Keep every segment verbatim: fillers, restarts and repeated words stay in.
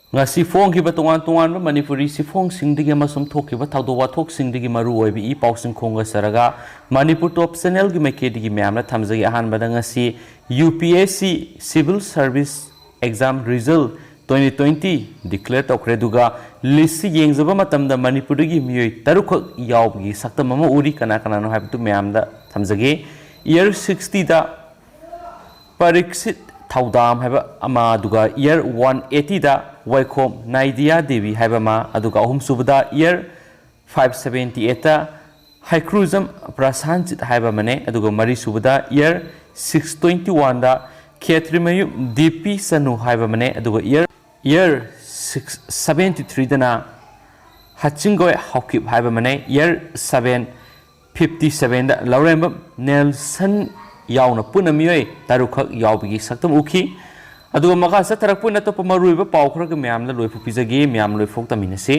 ꯉꯁꯤ ꯐꯣꯡꯈꯤꯕ ꯇꯣꯉꯥꯟ ꯇꯣꯉꯥꯟꯕ ꯃꯅꯤꯄꯨꯔꯤ ꯆꯦꯐꯣꯡꯁꯤꯡꯗꯒꯤ ꯑꯃꯁꯨꯡ ꯊꯣꯛꯈꯤꯕ ꯊꯧꯗꯣꯛ ꯋꯥꯊꯣꯛꯁꯤꯡꯗꯒꯤ ꯃꯔꯨ ꯑꯣꯏꯕ ꯏ ꯄꯥꯎꯁꯤꯡ ꯈꯣꯝꯒꯠꯆꯔꯒ ꯃꯅꯤꯄꯨꯔ ꯇꯣꯞ ꯆꯦꯅꯦꯜꯒꯤ ꯃꯥꯏꯀꯩꯗꯒꯤ ꯃꯌꯥꯝꯗ ꯊꯝꯖꯒꯦ꯫ ꯑꯍꯥꯟꯕꯗ ꯉꯁꯤ U P S C Civil Service Exam Result twenty twenty declare ꯇꯧꯈ꯭ꯔꯦ꯫ ꯑꯗꯨꯒ list ꯁꯤ ꯌꯦꯡꯖꯕ ꯃꯇꯝꯗ ꯃꯅꯤꯄꯨꯔꯗꯒꯤ ꯃꯤꯑꯣꯏ ꯇꯔꯨꯛꯈꯛ ꯌꯥꯎꯕꯒꯤ ꯁꯛꯇꯝ ꯑꯃ ꯎꯔꯤ꯫ ꯀꯅꯥ ꯀꯅꯥꯅꯣ ꯍꯥꯏꯕꯗꯨ ꯃꯌꯥꯝꯗ ꯊꯝꯖꯒꯦ꯫ Year sixty ꯗ ꯄꯔꯤꯛꯁꯤꯠ ꯊꯧꯗꯥꯝ ꯍꯥꯏꯕ ꯑꯃ, ꯑꯗꯨꯒ year one eighty ꯗ ꯋꯥꯏꯈꯣꯝ ꯅꯥꯏꯗꯤꯌꯥ ꯗꯦꯕꯤ ꯍꯥꯏꯕ ꯑꯃ, ꯑꯗꯨꯒ ꯑꯍꯨꯝꯁꯨꯕꯗ year five seventy eight ꯇ ꯍꯩꯀ꯭ꯔꯨꯖꯝ ꯄ꯭ꯔꯁꯥꯟꯖꯤꯠ ꯍꯥꯏꯕ ꯑꯃꯅꯦ, ꯑꯗꯨꯒ ꯃꯔꯤꯁꯨꯕꯗ year six twenty one ꯗ ꯈꯦꯇ꯭ꯔꯤꯃꯌꯨꯝ ꯗꯤ ꯄꯤ ꯆꯅꯨ ꯍꯥꯏꯕ ꯑꯃꯅꯦ, ꯑꯗꯨꯒ year year six seventy three ꯗꯅ ꯍꯆꯤꯡꯒꯣꯏ ꯍꯥꯎꯀꯤꯞ ꯍꯥꯏꯕ ꯑꯃꯅꯦ, year seven fifty seven ꯗ ꯂꯧꯔꯦꯝꯕꯝ ꯅꯦꯜꯁꯟ ꯌꯥꯎꯅ ꯄꯨꯟꯅ ꯃꯤꯑꯣꯏ ꯇꯔꯨꯛꯈꯛ ꯌꯥꯎꯕꯒꯤ ꯁꯛꯇꯝ ꯎꯈꯤ꯫ ꯑꯗꯨꯒ ꯃꯈꯥ ꯆꯠꯊꯔꯛꯄ ꯑꯣꯏꯅ ꯑꯇꯣꯞꯄ ꯃꯔꯨꯑꯣꯏꯕ ꯄꯥꯎ ꯈꯔꯒ ꯃꯌꯥꯝꯗ ꯂꯣꯏꯐꯨ ꯄꯤꯖꯒꯦ꯫ ꯃꯌꯥꯝ ꯂꯣꯏꯐꯨ ꯇꯝꯃꯤꯟꯅꯁꯤ꯫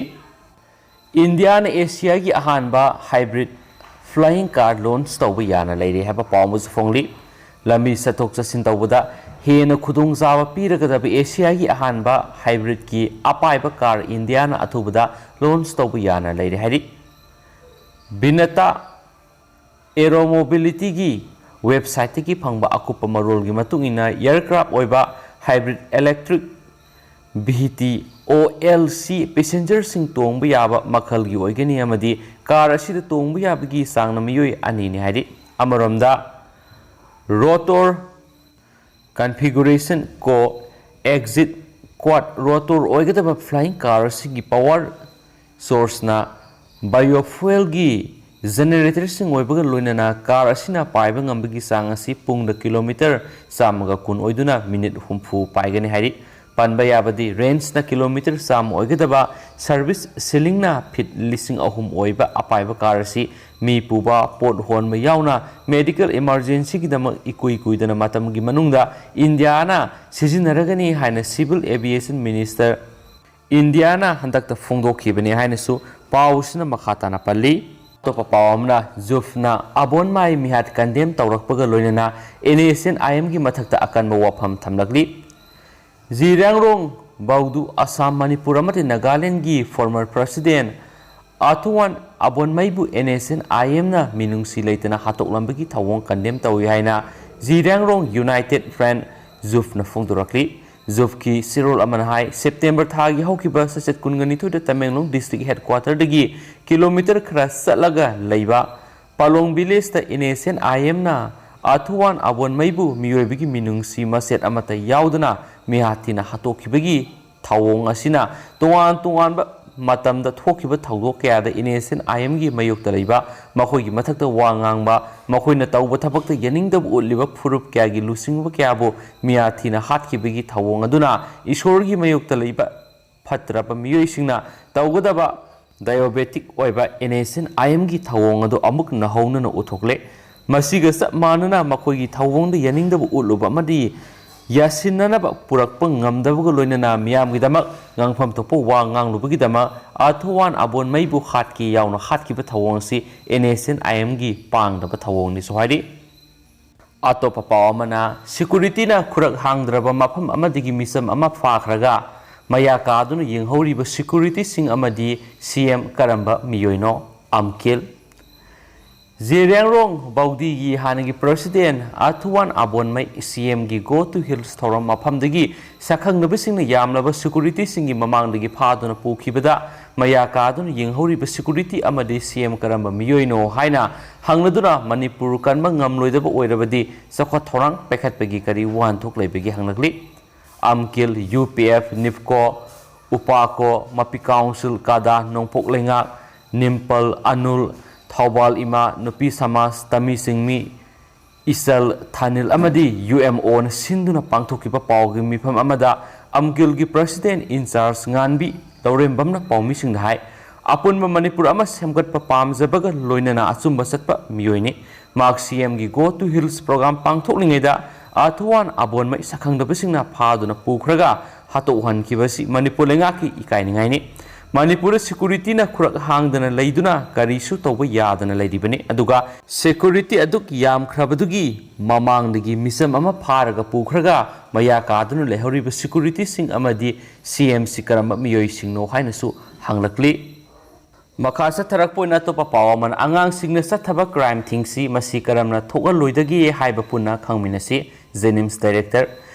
ꯏꯟꯗꯤꯌꯥꯅ ꯑꯦꯁꯤꯌꯥꯒꯤ ꯑꯍꯥꯟꯕ hybrid flying car launch ꯇꯧꯕ ꯌꯥꯅ ꯂꯩꯔꯦ ꯍꯥꯏꯕ ꯄꯥꯎ ꯑꯃꯁꯨ ꯐꯣꯡꯂꯤ꯫ ꯂꯝꯕꯤ ꯆꯠꯊꯣꯛ ꯆꯠꯁꯤꯟ ꯇꯧꯕꯗ ꯍꯦꯟꯅ ꯈꯨꯗꯣꯡꯆꯥꯕ ꯄꯤꯔꯒꯗꯕ ꯑꯦꯁꯤꯌꯥꯒꯤ ꯑꯍꯥꯟꯕ hybridꯀꯤ ꯑꯄꯥꯏꯕ car ꯏꯟꯗꯤꯌꯥꯅ ꯑꯊꯨꯕꯗ launch ꯇꯧꯕ ꯌꯥꯅ ꯂꯩꯔꯦ ꯍꯥꯏꯔꯤ꯫ ꯚꯤꯅꯇꯥ ꯑꯦꯔꯣ ꯃꯣꯕꯤꯂꯤꯇꯤꯒꯤ ꯋꯦꯕꯁꯥꯏꯠꯇꯒꯤ ꯐꯪꯕ ꯑꯀꯨꯞꯄ ꯃꯔꯣꯜꯒꯤ ꯃꯇꯨꯡ ꯏꯟꯅ, aircraft ꯑꯣꯏꯕ hybrid electric ꯚꯤꯍꯤꯇꯤ ꯑꯣ ꯑꯦꯜ ꯁꯤ ꯄꯦꯁꯦꯟꯖꯔꯁꯤꯡ ꯇꯣꯡꯕ ꯌꯥꯕ ꯃꯈꯜꯒꯤ ꯑꯣꯏꯒꯅꯤ ꯑꯃꯗꯤ car ꯑꯁꯤꯗ ꯇꯣꯡꯕ ꯌꯥꯕꯒꯤ ꯆꯥꯡꯅ ꯃꯤꯑꯣꯏ ꯑꯅꯤꯅꯤ ꯍꯥꯏꯔꯤ꯫ ꯑꯃꯔꯣꯝꯗ, rotor configuration co-exit quad rotor ꯑꯣꯏꯒꯗꯕ flying car ꯑꯁꯤꯒꯤ power sourceꯅ biofuelꯒꯤ generatorꯁꯤꯡ ꯑꯣꯏꯕꯒ ꯂꯣꯏꯅꯅ car ꯑꯁꯤꯅ ꯄꯥꯏꯕ ꯉꯝꯕꯒꯤ ꯆꯥꯡ ꯑꯁꯤ ꯄꯨꯡꯗ ꯀꯤꯂꯣꯃꯤꯇꯔ ꯆꯥꯝꯃꯒ ꯀꯨꯟ ꯑꯣꯏꯗꯨꯅ ꯃꯤꯅꯤꯠ ꯍꯨꯝꯐꯨ ꯄꯥꯏꯒꯅꯤ ꯍꯥꯏꯔꯤ꯫ ꯄꯟꯕ ꯌꯥꯕꯗꯤ, rangeꯅ ꯀꯤꯂꯣꯃꯤꯇꯔ ꯆꯥꯝꯃ ꯑꯣꯏꯒꯗꯕ, service ceilingꯅ ꯐꯤꯠ ꯂꯤꯁꯤꯡ ꯑꯍꯨꯝ ꯑꯣꯏꯕ ꯑꯄꯥꯏꯕ car ꯑꯁꯤ ꯃꯤ ꯄꯨꯕ, ꯄꯣꯠ ꯍꯣꯟꯕ ꯌꯥꯎꯅ medical emergencyꯒꯤꯗꯃꯛ ꯏꯀꯨꯏ ꯀꯨꯏꯗꯅ ꯃꯇꯝꯒꯤ ꯃꯅꯨꯡꯗ ꯏꯟꯗꯤꯌꯥꯅ ꯁꯤꯖꯤꯟꯅꯔꯒꯅꯤ ꯍꯥꯏꯅ Civil Aviation Minister ꯏꯟꯗꯤꯌꯥꯅ ꯍꯟꯗꯛꯇ ꯐꯣꯡꯗꯣꯛꯈꯤꯕꯅꯤ ꯍꯥꯏꯅꯁꯨ ꯄꯥꯎꯁꯤꯅ ꯃꯈꯥ ꯇꯥꯅ ꯄꯜꯂꯤ꯫ ꯑꯇꯣꯞꯄ ꯄꯥꯎ ꯑꯃꯅ, ꯖꯨꯐꯅ ꯑꯕꯣꯟꯃꯥꯏ ꯃꯤꯍꯥꯠ condemn ꯇꯧꯔꯛꯄꯒ ꯂꯣꯏꯅꯅ ꯑꯦꯟ ꯑꯦꯁ ꯑꯦꯟ ꯑꯥꯏ ꯑꯦꯝꯒꯤ ꯃꯊꯛꯇ ꯑꯀꯟꯕ ꯋꯥꯐꯝ ꯊꯝꯂꯛꯂꯤ꯫ ꯖꯤꯔꯥꯡꯔꯣꯡ ꯕꯧꯗꯨ ꯑꯁꯥꯝ, ꯃꯅꯤꯄꯨꯔ ꯑꯃꯗꯤ ꯅꯥꯒꯥꯂꯦꯟꯒꯤ former president ꯑꯥꯊꯨꯋꯥꯟ ꯑꯕꯣꯟꯃꯩꯕꯨ NSCN-IMꯅ ꯃꯤꯅꯨꯡꯁꯤ ꯂꯩꯇꯅ ꯍꯥꯠꯇꯣꯛꯂꯝꯕꯒꯤ ꯊꯧꯑꯣꯡ condemn ꯇꯧꯏ ꯍꯥꯏꯅ ꯖꯤꯔꯤꯌꯥꯡꯔꯣꯡ United Front, JUFꯅ ꯐꯣꯡꯗꯣꯔꯛꯂꯤ꯫ JUFꯀꯤ ꯆꯦꯔꯣꯜ ꯑꯃꯅ ꯍꯥꯏ, ꯁꯦꯞꯇꯦꯝꯕꯔ ꯊꯥꯒꯤ ꯍꯧꯈꯤꯕ ꯆꯩꯆꯠ ꯀꯨꯟꯒ ꯅꯤꯊꯣꯏꯗ ꯇꯃꯦꯡꯂꯣꯡ district headquarterꯗꯒꯤ kilometre ꯈꯔ ꯆꯠꯂꯒ ꯂꯩꯕ ꯄꯥꯂꯣꯡ villageꯇ NSCN-IMꯅ ꯑꯥꯊꯨꯋꯥꯟ ꯑꯕꯣꯟꯃꯩꯕꯨ ꯃꯤꯑꯣꯏꯕꯒꯤ ꯃꯤꯅꯨꯡꯁꯤ ꯃꯆꯦꯠ ꯑꯃꯠꯇ ꯌꯥꯎꯗꯅ ꯃꯤꯍꯥꯠ ꯊꯤꯅ ꯍꯥꯠꯇꯣꯛꯈꯤꯕꯒꯤ ꯊꯧꯑꯣꯡ ꯑꯁꯤꯅ ꯇꯣꯉꯥꯟ ꯇꯣꯉꯥꯟꯕ ꯃꯇꯝꯗ ꯊꯣꯛꯈꯤꯕ ꯊꯧꯗꯣꯛ ꯀꯌꯥꯗ NSCN-IMꯒꯤ ꯃꯥꯌꯣꯛꯇ ꯂꯩꯕ, ꯃꯈꯣꯏꯒꯤ ꯃꯊꯛꯇ ꯋꯥ ꯉꯥꯡꯕ, ꯃꯈꯣꯏꯅ ꯇꯧꯕ ꯊꯕꯛꯇ ꯌꯥꯅꯤꯡꯗꯕ ꯎꯠꯂꯤꯕ ꯐꯨꯔꯨꯞ ꯀꯌꯥꯒꯤ ꯂꯨꯆꯤꯡꯕ ꯀꯌꯥꯕꯨ ꯃꯤꯍꯥꯠ ꯊꯤꯅ ꯍꯥꯠꯈꯤꯕꯒꯤ ꯊꯧꯑꯣꯡ ꯑꯗꯨꯅ ꯏꯁꯣꯔꯒꯤ ꯃꯥꯌꯣꯛꯇ ꯂꯩꯕ ꯐꯠꯇ꯭ꯔꯕ ꯃꯤꯑꯣꯏꯁꯤꯡꯅ ꯇꯧꯒꯗꯕ diabotic ꯑꯣꯏꯕ NSCN-IMꯒꯤ ꯊꯧꯑꯣꯡ ꯑꯗꯨ ꯑꯃꯨꯛ ꯅꯧꯍꯧꯅꯅ ꯎꯠꯊꯣꯛꯂꯦ꯫ ꯃꯁꯤꯒ ꯆꯞ ꯃꯥꯟꯅꯅ ꯃꯈꯣꯏꯒꯤ ꯊꯧꯑꯣꯡꯗ ꯌꯥꯅꯤꯡꯗꯕ ꯎꯠꯂꯨꯕ ꯑꯃꯗꯤ ꯌꯥꯁꯤꯟꯅꯅꯕ ꯄꯨꯔꯛꯄ ꯉꯝꯗꯕꯒ ꯂꯣꯏꯅꯅ ꯃꯤꯌꯥꯝꯒꯤꯗꯃꯛ ꯉꯥꯡꯐꯝ ꯊꯣꯛꯄ ꯋꯥ ꯉꯥꯡꯂꯨꯕꯒꯤꯗꯃꯛ ꯑꯥꯊꯨꯋꯥꯟ ꯑꯕꯣꯟꯃꯩꯕꯨ ꯍꯥꯠꯀꯦ ꯌꯥꯎꯅ ꯍꯥꯠꯈꯤꯕ ꯊꯧꯑꯣꯡ ꯑꯁꯤ NSCN-IMꯒꯤ ꯄꯥꯡꯗꯕ ꯊꯧꯑꯣꯡꯅꯤꯁꯨ ꯍꯥꯏꯔꯤ꯫ ꯑꯇꯣꯞꯄ ꯄꯥꯎ ꯑꯃꯅ, securityꯅ ꯈꯨꯔꯛ ꯍꯥꯡꯗ꯭ꯔꯕ ꯃꯐꯝ ꯑꯃꯗꯒꯤ ꯃꯤꯆꯝ ꯑꯃ ꯐꯥꯈ꯭ꯔꯒ ꯃꯌꯥ ꯀꯥꯗꯨꯅ ꯌꯦꯡꯍꯧꯔꯤꯕ securityꯁꯤꯡ ꯑꯃꯗꯤ CM ꯀꯔꯝꯕ ꯃꯤꯑꯣꯏꯅꯣ? ꯑꯝꯀꯤꯜ꯫ ꯖꯤꯔꯤꯌꯥꯡꯔꯣꯡ ꯕꯧꯗꯤꯒꯤ ꯍꯥꯟꯅꯒꯤ president ꯑꯥꯊꯨꯋꯥꯟ ꯑꯕꯣꯟꯃꯩ CMꯒꯤ Go to Hills ꯊꯧꯔꯝ ꯃꯐꯝꯗꯒꯤ ꯁꯛꯈꯪꯅꯕꯁꯤꯡꯅ ꯌꯥꯝꯂꯕ securityꯁꯤꯡꯒꯤ ꯃꯃꯥꯡꯗꯒꯤ ꯐꯥꯗꯨꯅ ꯄꯨꯈꯤꯕꯗ ꯃꯌꯥ ꯀꯥꯗꯨꯅ ꯌꯦꯡꯍꯧꯔꯤꯕ security ꯑꯃꯗꯤ CM ꯀꯔꯝꯕ ꯃꯤꯑꯣꯏꯅꯣ ꯍꯥꯏꯅ ꯍꯪꯂꯗꯨꯅ ꯃꯅꯤꯄꯨꯔ ꯀꯟꯕ ꯉꯝꯂꯣꯏꯗꯕ ꯑꯣꯏꯔꯕꯗꯤ ꯆꯥꯎꯈꯠ ꯊꯧꯔꯥꯡ ꯄꯥꯏꯈꯠꯄꯒꯤ ꯀꯔꯤ ꯋꯥꯍꯟꯊꯣꯛ ꯂꯩꯕꯒꯦ ꯍꯪꯂꯛꯂꯤ꯫ ꯑꯝꯀꯤꯜ, UPF, NEEPCO, ꯎꯄꯥꯀꯣ, ꯃꯄꯤ council, ꯀꯥꯗꯥ, ꯅꯣꯡꯄꯣꯛ ꯂꯩꯉꯥꯛ, ꯅꯤꯝꯄꯜ, ꯑꯅꯨꯜ, ꯊꯧꯕꯥꯜ ꯏꯃꯥ, ꯅꯨꯄꯤ ꯁꯃꯥꯖ, ꯇꯃꯤ ꯆꯤꯡꯃꯤ, ꯏꯆꯜ, ꯊꯥꯅꯤꯜ ꯑꯃꯗꯤ UMOꯅ ꯁꯤꯟꯗꯨꯅ ꯄꯥꯡꯊꯣꯛꯈꯤꯕ ꯄꯥꯎꯒꯤ ꯃꯤꯐꯝ ꯑꯃꯗ ꯑꯝꯀꯤꯜꯒꯤ president in charge ꯉꯥꯟꯕꯤ ꯂꯧꯔꯦꯝꯕꯝꯅ ꯄꯥꯎꯃꯤꯁꯤꯡꯗ ꯍꯥꯏ, ꯑꯄꯨꯟꯕ ꯃꯅꯤꯄꯨꯔ ꯑꯃ ꯁꯦꯝꯒꯠꯄ ꯄꯥꯝꯖꯕꯒ ꯂꯣꯏꯅꯅ ꯑꯆꯨꯝꯕ ꯆꯠꯄ ꯃꯤꯑꯣꯏꯅꯤ꯫ ꯃꯍꯥꯛ CMꯒꯤ Go to Hills program ꯄꯥꯡꯊꯣꯛꯂꯤꯉꯩꯗ ꯑꯥꯊꯨꯋꯥꯟ ꯑꯕꯣꯟꯃꯩ ꯁꯛꯈꯪꯗꯕꯁꯤꯡꯅ ꯐꯥꯗꯨꯅ ꯄꯨꯈ꯭ꯔꯒ ꯍꯥꯠꯇꯣꯛꯍꯟꯈꯤꯕꯁꯤ Manipur ꯂꯩꯉꯥꯛꯀꯤ ꯏꯀꯥꯏꯅꯤꯡꯉꯥꯏꯅꯤ꯫ ꯃꯅꯤꯄꯨꯔꯗ ꯁꯦꯀ꯭ꯌꯨꯔꯤꯇꯤꯅ ꯈꯨꯔꯛ ꯍꯥꯡꯗꯅ ꯂꯩꯗꯨꯅ ꯀꯔꯤꯁꯨ ꯇꯧꯕ ꯌꯥꯗꯅ ꯂꯩꯔꯤꯕꯅꯤ꯫ ꯑꯗꯨꯒ ꯁꯦꯀ꯭ꯌꯨꯔꯤꯇꯤ ꯑꯗꯨꯛ ꯌꯥꯝꯈ꯭ꯔꯕꯗꯨꯒꯤ ꯃꯃꯥꯡꯗꯒꯤ ꯃꯤꯆꯝ ꯑꯃ ꯐꯥꯔꯒ ꯄꯨꯈ꯭ꯔꯒ ꯃꯌꯥ ꯀꯥꯗꯨꯅ ꯂꯩꯍꯧꯔꯤꯕ ꯁꯦꯀ꯭ꯌꯨꯔꯤꯇꯤꯁꯤꯡ ꯑꯃꯗꯤ ꯁꯤ ꯑꯦꯝꯁꯤ ꯀꯔꯝꯕ ꯃꯤꯑꯣꯏꯁꯤꯡꯅꯣ ꯍꯥꯏꯅꯁꯨ ꯍꯪꯂꯛꯂꯤ꯫ ꯃꯈꯥ ꯆꯠꯊꯔꯛꯄ ꯑꯣꯏꯅ ꯑꯇꯣꯞꯄ ꯄꯥꯎ ꯑꯃꯅ, ꯑꯉꯥꯡꯁꯤꯡꯅ ꯆꯠꯊꯕ ꯀ꯭ꯔꯥꯏꯝ ꯊꯤꯡꯁꯤ ꯃꯁꯤ ꯀꯔꯝꯅ ꯊꯣꯛꯍꯜꯂꯣꯏꯗꯒꯦ ꯍꯥꯏꯕ ꯄꯨꯟꯅ ꯈꯪꯃꯤꯟꯅꯁꯤ꯫ JNIMS Director,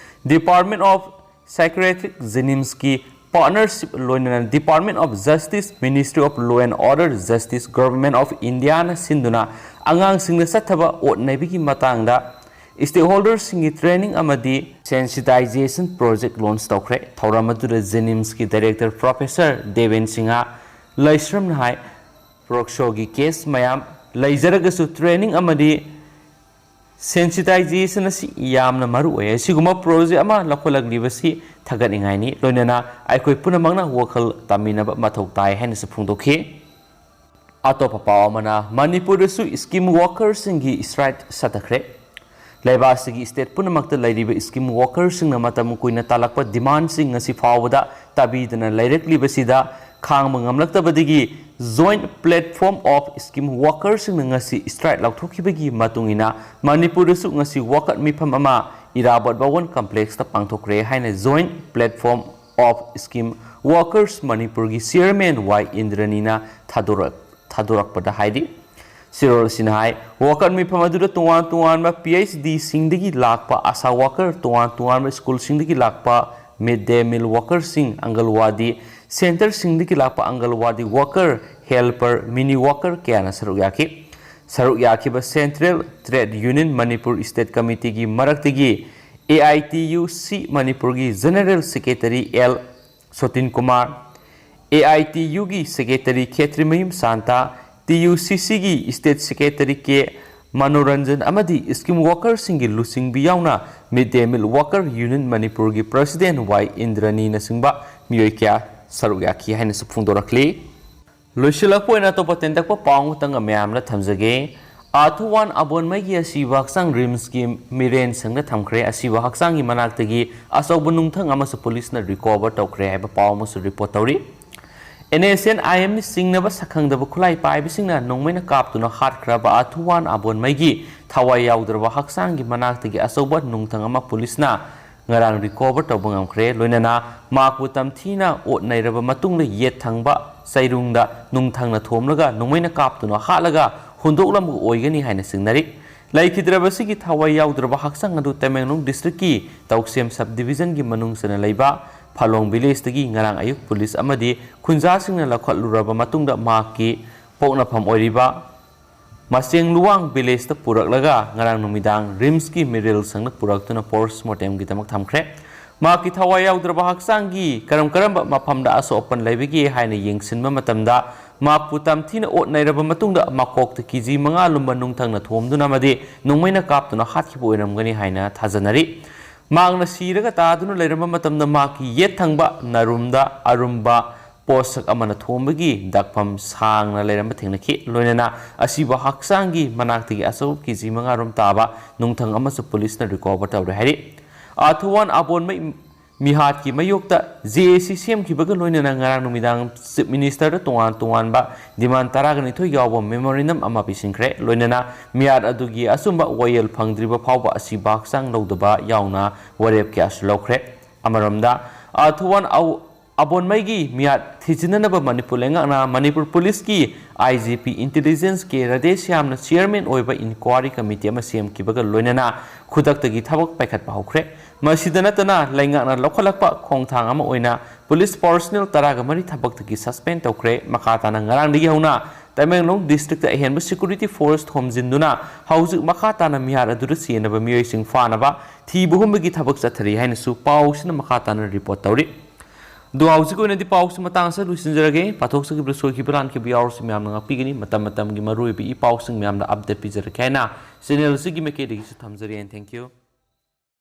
Department of Psychiatric, JNIMSꯀꯤ partnership ꯂꯣꯏꯅꯅ Department of Justice, Ministry of Law and Order, Justice, Government of Indiaꯅ ꯁꯤꯟꯗꯨꯅ ꯑꯉꯥꯡꯁꯤꯡꯅ ꯆꯠꯊꯕ ꯑꯣꯠ ꯅꯩꯕꯒꯤ ꯃꯇꯥꯡꯗ stakeholderꯁꯤꯡꯒꯤ training ꯑꯃꯗꯤ sensitization project launch ꯇꯧꯈ꯭ꯔꯦ꯫ ꯊꯧꯔꯝ ꯑꯗꯨꯗ JNIMSꯀꯤ Director Professor ꯗꯦꯕꯦꯟ ꯁꯤꯡꯍ ꯂꯩꯁ꯭ꯔꯝꯅ ꯍꯥꯏ, ꯄꯣꯛꯁꯣꯒꯤ case ꯃꯌꯥꯝ ꯂꯩꯖꯔꯒꯁꯨ training ꯑꯃꯗꯤ sensitization ꯑꯁꯤ ꯌꯥꯝꯅ ꯃꯔꯨ ꯑꯣꯏ꯫ ꯑꯁꯤꯒꯨꯝꯕ project ꯑꯃ ꯂꯧꯈꯠꯂꯛꯂꯤꯕꯁꯤ ꯊꯥꯒꯠꯅꯤꯡꯉꯥꯏꯅꯤ꯫ ꯂꯣꯏꯅꯅ ꯑꯩꯈꯣꯏ ꯄꯨꯝꯅꯃꯛꯅ ꯋꯥꯈꯜ ꯇꯥꯃꯤꯟꯅꯕ ꯃꯊꯧ ꯇꯥꯏ ꯍꯥꯏꯅꯁꯨ ꯐꯣꯡꯗꯣꯛꯈꯤ꯫ ꯑꯇꯣꯞꯄ ꯄꯥꯎ ꯑꯃꯅ, ꯃꯅꯤꯄꯨꯔꯗꯁꯨ scheme workerꯁꯤꯡꯒꯤ strike ꯁꯥꯊꯈ꯭ꯔꯦ꯫ ꯂꯩꯕꯥꯛ ꯑꯁꯤꯒꯤ state ꯄꯨꯝꯅꯃꯛꯇ ꯂꯩꯔꯤꯕ scheme workerꯁꯤꯡꯅ ꯃꯇꯝ ꯀꯨꯏꯅ ꯇꯥꯜꯂꯛꯄ demandꯁꯤꯡ ꯉꯁꯤ ꯐꯥꯎꯕꯗ ꯇꯥꯕꯤꯗꯅ ꯂꯩꯔꯛꯂꯤꯕꯁꯤꯗ ꯈꯥꯡꯕ ꯉꯝꯂꯛꯇꯕꯗꯒꯤ Joint Platform of Scheme Workersꯁꯤꯡꯅ ꯉꯁꯤ strike ꯂꯥꯎꯊꯣꯛꯈꯤꯕꯒꯤ ꯃꯇꯨꯡ ꯏꯟꯅ ꯃꯅꯤꯄꯨꯔꯗꯁꯨ ꯉꯁꯤ ꯋꯥꯀꯠ ꯃꯤꯐꯝ ꯑꯃ ꯏꯔꯥꯕꯣꯠ ꯚꯕꯟ complexꯇ ꯄꯥꯡꯊꯣꯛꯈ꯭ꯔꯦ ꯍꯥꯏꯅ Joint Platform of Scheme Workers ꯃꯅꯤꯄꯨꯔꯒꯤ chairman ꯋꯥꯏ ꯏꯟꯗ꯭ꯔꯅꯤꯅ ꯊꯥꯗꯣꯔꯛ-, ꯊꯥꯗꯣꯔꯛꯄꯗ ꯍꯥꯏꯔꯤ꯫ ꯁꯤꯔꯣꯜ ꯑꯁꯤꯅ ꯍꯥꯏ, ꯋꯥꯀꯠ ꯃꯤꯐꯝ ꯑꯗꯨꯗ ꯇꯣꯉꯥꯟ ꯇꯣꯉꯥꯟꯕ PhDꯁꯤꯡꯗꯒꯤ ꯂꯥꯛꯄ ASHA worker, ꯇꯣꯉꯥꯟ ꯇꯣꯉꯥꯟꯕ schoolꯁꯤꯡꯗꯒꯤ ꯂꯥꯛꯄ mid day meal workerꯁꯤꯡ, ꯑꯪꯒꯜꯋꯥꯗꯤ centreꯁꯤꯡꯗꯒꯤ ꯂꯥꯛꯄ ꯑꯪꯒꯜꯋꯥꯗꯤ worker, helper, mini worker ꯀꯌꯥꯅ ꯁꯔꯨꯛ ꯌꯥꯈꯤ꯫ ꯁꯔꯨꯛ ꯌꯥꯈꯤꯕ Central Trade Union Manipur State Committeeꯒꯤ ꯃꯔꯛꯇꯒꯤ AITUC ꯃꯅꯤꯄꯨꯔꯒꯤ General Secretary L Sotin Kumar, AITUꯒꯤ Secretary ꯈꯦꯇ꯭ꯔꯤꯃꯌꯨꯝ ꯁꯥꯟꯇ, TUCCꯒꯤ State Secretary ꯀꯦ ꯃꯅꯣꯔꯟꯖꯟ ꯑꯃꯗꯤ scheme workerꯁꯤꯡꯒꯤ ꯂꯨꯆꯤꯡꯕꯤ ꯌꯥꯎꯅ Mid Day Meal Worker Union ꯃꯅꯤꯄꯨꯔꯒꯤ President ꯋꯥꯏ ꯏꯟꯗ꯭ꯔꯅꯤꯅꯆꯤꯡꯕ ꯃꯤꯑꯣꯏ ꯀꯌꯥ ꯁꯔꯨꯛ ꯌꯥꯈꯤ ꯍꯥꯏꯅꯁꯨ ꯐꯣꯡꯗꯣꯔꯛꯂꯤ꯫ ꯂꯣꯏꯁꯤꯜꯂꯛꯄ ꯑꯣꯏꯅ ꯑꯇꯣꯞꯄ ꯇꯦꯟꯇꯛꯄ ꯄꯥꯎ ꯑꯃꯇꯪꯒ ꯃꯌꯥꯝꯗ ꯊꯝꯖꯒꯦ꯫ ꯑꯥꯊꯨꯋꯥꯟ ꯑꯕꯣꯟꯃꯩꯒꯤ ꯑꯁꯤꯕ ꯍꯛꯆꯥꯡ RIMSꯀꯤ ꯃꯤꯔꯦꯟ ꯁꯪꯗ ꯊꯝꯈ꯭ꯔꯦ꯫ ꯑꯁꯤꯕ ꯍꯛꯆꯥꯡꯒꯤ ꯃꯅꯥꯛꯇꯒꯤ ꯑꯆꯧꯕ ꯅꯨꯡꯊꯪ ꯑꯃꯁꯨ ꯄꯨꯂꯤꯁꯅ recover ꯇꯧꯈ꯭ꯔꯦ ꯍꯥꯏꯕ ꯄꯥꯎ ꯑꯃꯁꯨ report ꯇꯧꯔꯤ꯫ ꯑꯦꯟ ꯑꯦꯁ ꯑꯦꯟ ꯑꯥꯏ ꯑꯦꯝꯅ ꯆꯤꯡꯅꯕ ꯁꯛꯈꯪꯗꯕ ꯈꯨꯠꯂꯥꯏ ꯄꯥꯏꯕꯁꯤꯡꯅ ꯅꯣꯡꯃꯩꯅ ꯀꯥꯞꯇꯨꯅ ꯍꯥꯠꯈ꯭ꯔꯕ ꯑꯊꯨꯋꯥꯟ ꯑꯕꯣꯟꯃꯩꯒꯤ ꯊꯋꯥꯏ ꯌꯥꯎꯗ꯭ꯔꯕ ꯍꯛꯆꯥꯡꯒꯤ ꯃꯅꯥꯛꯇꯒꯤ ꯑꯆꯧꯕ ꯅꯨꯡꯊꯪ ꯑꯃ ꯄꯨꯂꯤꯁꯅ ꯉꯔꯥꯡ ꯔꯤꯀꯣꯚꯔ ꯇꯧꯕ ꯉꯝꯈ꯭ꯔꯦ꯫ ꯂꯣꯏꯅꯅ ꯃꯍꯥꯛꯄꯨ ꯇꯝꯊꯤꯅ ꯑꯣꯠ ꯅꯩꯔꯕ ꯃꯇꯨꯡꯗ ꯌꯦꯠ ꯊꯪꯕ ꯆꯩꯔꯨꯡꯗ ꯅꯨꯡꯊꯪꯅ ꯊꯣꯝꯂꯒ ꯅꯣꯡꯃꯩꯅ ꯀꯥꯞꯇꯨꯅ ꯍꯥꯠꯂꯒ ꯍꯨꯟꯗꯣꯛꯂꯝꯕ ꯑꯣꯏꯒꯅꯤ ꯍꯥꯏꯅ ꯆꯤꯡꯅꯔꯤ꯫ ꯂꯩꯈꯤꯗ꯭ꯔꯕꯁꯤꯒꯤ ꯊꯋꯥꯏ ꯌꯥꯎꯗ꯭ꯔꯕ ꯍꯛꯆꯥꯡ ꯑꯗꯨ ꯇꯃꯦꯡꯂꯣꯡ ꯗꯤꯁꯇ꯭ꯔꯤꯛꯀꯤ ꯇꯧꯁꯦꯝ ꯁꯕ ꯗꯤꯕꯤꯖꯟꯒꯤ ꯃꯅꯨꯡ ꯆꯟꯅ ꯂꯩꯕ ꯐꯥꯂꯣꯡ ꯚꯤꯂꯦꯖꯇꯒꯤ ꯉꯔꯥꯡ ꯑꯌꯨꯛ ꯄꯨꯂꯤꯁ ꯑꯃꯗꯤ ꯈꯨꯟꯖꯥꯁꯤꯡꯅ ꯂꯧꯈꯠꯂꯨꯔꯕ ꯃꯇꯨꯡꯗ ꯃꯍꯥꯛꯀꯤ ꯄꯣꯛꯅꯐꯝ ꯑꯣꯏꯔꯤꯕ ꯃꯆꯦꯡ ꯂꯨꯋꯥꯡ ꯚꯤꯂꯦꯖꯇ ꯄꯨꯔꯛꯂꯒ ꯉꯔꯥꯡ ꯅꯨꯃꯤꯗꯥꯡ ꯔꯤꯝꯁꯀꯤ ꯃꯤꯔꯤꯜ ꯁꯪꯗ ꯄꯨꯔꯛꯇꯨꯅ ꯄꯣꯁ ꯃꯣꯔꯇꯦꯝꯒꯤꯗꯃꯛ ꯊꯝꯈ꯭ꯔꯦ꯫ ꯃꯍꯥꯛꯀꯤ ꯊꯋꯥꯏ ꯌꯥꯎꯗ꯭ꯔꯕ ꯍꯛꯆꯥꯡꯒꯤ ꯀꯔꯝ ꯀꯔꯝꯕ ꯃꯐꯝꯗ ꯑꯁꯣꯛ ꯑꯄꯟ ꯂꯩꯕꯒꯦ ꯍꯥꯏꯅ ꯌꯦꯡꯁꯤꯟꯕ ꯃꯇꯝꯗ ꯃꯍꯥꯛꯄꯨ ꯇꯝꯊꯤꯅ ꯑꯣꯠ ꯅꯩꯔꯕ ꯃꯇꯨꯡꯗ ꯃꯀꯣꯛꯇ ꯀꯦ ꯖꯤ ꯃꯉꯥ ꯂꯨꯝꯕ ꯅꯨꯡꯊꯪꯅ ꯊꯣꯝꯗꯨꯅ ꯑꯃꯗꯤ ꯅꯣꯡꯃꯩꯅ ꯀꯥꯞꯇꯨꯅ ꯍꯥꯠꯈꯤꯕ ꯑꯣꯏꯔꯝꯒꯅꯤ ꯍꯥꯏꯅ ꯊꯥꯖꯅꯔꯤ꯫ ꯃꯍꯥꯛꯅ ꯁꯤꯔꯒ ꯇꯥꯗꯨꯅ ꯂꯩꯔꯝꯕ ꯃꯇꯝꯗ ꯃꯍꯥꯛꯀꯤ ꯌꯦꯠ ꯊꯪꯕ ꯅꯔꯨꯝꯗ ꯑꯔꯨꯝꯕ ꯄꯣꯠꯁꯛ ꯑꯃꯅ ꯊꯣꯝꯕꯒꯤ ꯗꯥꯛꯐꯝ ꯁꯥꯡꯅ ꯂꯩꯔꯝꯕ ꯊꯦꯡꯅꯈꯤ꯫ ꯂꯣꯏꯅꯅ ꯑꯁꯤꯕ ꯍꯛꯆꯥꯡꯒꯤ ꯃꯅꯥꯛꯇꯒꯤ ꯑꯆꯧꯕ ꯀꯦ ꯖꯤ ꯃꯉꯥ ꯔꯣꯝ ꯇꯥꯕ ꯅꯨꯡꯊꯪ ꯑꯃꯁꯨ ꯄꯨꯂꯤꯁꯅ ꯔꯤꯀꯣꯚꯔ ꯇꯧꯔꯦ ꯍꯥꯏꯔꯤ꯫ ꯑꯥꯊꯨꯋꯥꯟ ꯑꯕꯣꯟꯃꯩ ꯃꯤꯍꯥꯠꯀꯤ ꯃꯥꯌꯣꯛꯇ ꯖꯦ ꯑꯦ ꯁꯤ ꯁꯦꯝꯈꯤꯕꯒ ꯂꯣꯏꯅꯅ ꯉꯔꯥꯡ ꯅꯨꯃꯤꯗꯥꯡ ꯆꯤꯐ ꯃꯤꯅꯤꯁꯇꯔꯗ ꯇꯣꯉꯥꯟ ꯇꯣꯉꯥꯟꯕ ꯗꯤꯃꯥꯟ ꯇꯔꯥꯒ ꯅꯤꯊꯣꯏ ꯌꯥꯎꯕ ꯃꯦꯃꯣꯔꯦꯟꯗꯝ ꯑꯃ ꯄꯤꯁꯤꯟꯈ꯭ꯔꯦ꯫ ꯂꯣꯏꯅꯅ ꯃꯤꯍꯥꯠ ꯑꯗꯨꯒꯤ ꯑꯆꯨꯝꯕ ꯋꯥꯌꯦꯜ ꯐꯪꯗ꯭ꯔꯤꯕ ꯐꯥꯎꯕ ꯑꯁꯤꯕ ꯍꯛꯆꯥꯡ ꯂꯧꯗꯕ ꯌꯥꯎꯅ ꯋꯥꯔꯦꯞ ꯀꯌꯥꯁꯨ ꯂꯧꯈ꯭ꯔꯦ꯫ ꯑꯃꯔꯣꯝꯗ, ꯑꯥꯊꯨꯋꯥꯟ ꯑꯕꯣꯟꯃꯩꯒꯤ ꯃꯤꯍꯥꯠ ꯊꯤꯖꯤꯟꯅꯅꯕ ꯃꯅꯤꯄꯨꯔ ꯂꯩꯉꯥꯛꯅ ꯃꯅꯤꯄꯨꯔ ꯄꯨꯂꯤꯁꯀꯤ ꯑꯥꯏ ꯖꯤ ꯄꯤ ꯏꯟꯇꯦꯂꯤꯖꯦꯟꯁ ꯀꯦ ꯔꯥꯙꯦꯁ꯭ꯌꯥꯝꯅ ꯆꯤꯌꯔꯃꯦꯟ ꯑꯣꯏꯕ ꯏꯟꯀ꯭ꯋꯥꯔꯤ ꯀꯃꯤꯇꯤ ꯑꯃ ꯁꯦꯝꯈꯤꯕꯒ ꯂꯣꯏꯅꯅ ꯈꯨꯗꯛꯇꯒꯤ ꯊꯕꯛ ꯄꯥꯏꯈꯠꯄ ꯍꯧꯈ꯭ꯔꯦ꯫ ꯃꯁꯤꯗ ꯅꯠꯇꯅ ꯂꯩꯉꯥꯛꯅ ꯂꯧꯈꯠꯂꯛꯄ ꯈꯣꯡꯊꯥꯡ ꯑꯃ ꯑꯣꯏꯅ ꯄꯨꯂꯤꯁ ꯄꯔꯁꯣꯅꯦꯜ ꯇꯔꯥꯒ ꯃꯔꯤ ꯊꯕꯛꯇꯒꯤ ꯁꯁꯄꯦꯟ ꯇꯧꯈ꯭ꯔꯦ꯫ ꯃꯈꯥ ꯇꯥꯅ ꯉꯔꯥꯡꯗꯒꯤ ꯍꯧꯅ ꯇꯃꯦꯡꯂꯣꯡ ꯗꯤꯁꯇ꯭ꯔꯤꯛꯇ ꯑꯍꯦꯟꯕ ꯁꯦꯀ꯭ꯌꯨꯔꯤꯇꯤ ꯐꯣꯔꯁ ꯊꯣꯝꯖꯤꯟꯗꯨꯅ ꯍꯧꯖꯤꯛ ꯃꯈꯥ ꯇꯥꯅ ꯃꯤꯍꯥꯠ ꯑꯗꯨꯗ ꯆꯦꯟꯅꯕ ꯃꯤꯑꯣꯏꯁꯤꯡ ꯐꯥꯅꯕ ꯊꯤꯕ ꯍꯨꯝꯕꯒꯤ ꯊꯕꯛ ꯆꯠꯊꯔꯤ ꯍꯥꯏꯅꯁꯨ ꯄꯥꯎꯁꯤꯅ ꯃꯈꯥ ꯇꯥꯅ ꯔꯤꯄꯣꯔꯠ ꯇꯧꯔꯤ꯫ ꯑꯗꯣ ꯍꯧꯖꯤꯛꯀꯤ ꯑꯣꯏꯅꯗꯤ ꯄꯥꯎꯁꯤ ꯃꯇꯥꯡ ꯑꯁꯤꯗ ꯂꯣꯏꯁꯤꯟꯖꯔꯒꯦ꯫ ꯄꯥꯊꯣꯛꯆꯈꯤꯕꯗ ꯁꯣꯏꯈꯤꯕ ꯂꯥꯟꯈꯤꯕ ꯌꯥꯎꯔꯁꯨ ꯃꯌꯥꯝꯅ ꯉꯥꯛꯄꯤꯒꯅꯤ꯫ ꯃꯇꯝ ꯃꯇꯝꯒꯤ ꯃꯔꯨꯑꯣꯏꯕ ꯏ ꯄꯥꯎꯁꯤꯡ ꯃꯌꯥꯝꯗ ꯑꯞꯗꯦꯠ ꯄꯤꯖꯔꯛꯀꯦ ꯍꯥꯏꯅ ꯆꯦꯅꯦꯜ ꯑꯁꯤꯒꯤ ꯃꯥꯏꯀꯩꯗꯒꯤꯁꯨ ꯊꯝꯖꯔꯤ꯫ And thank you꯫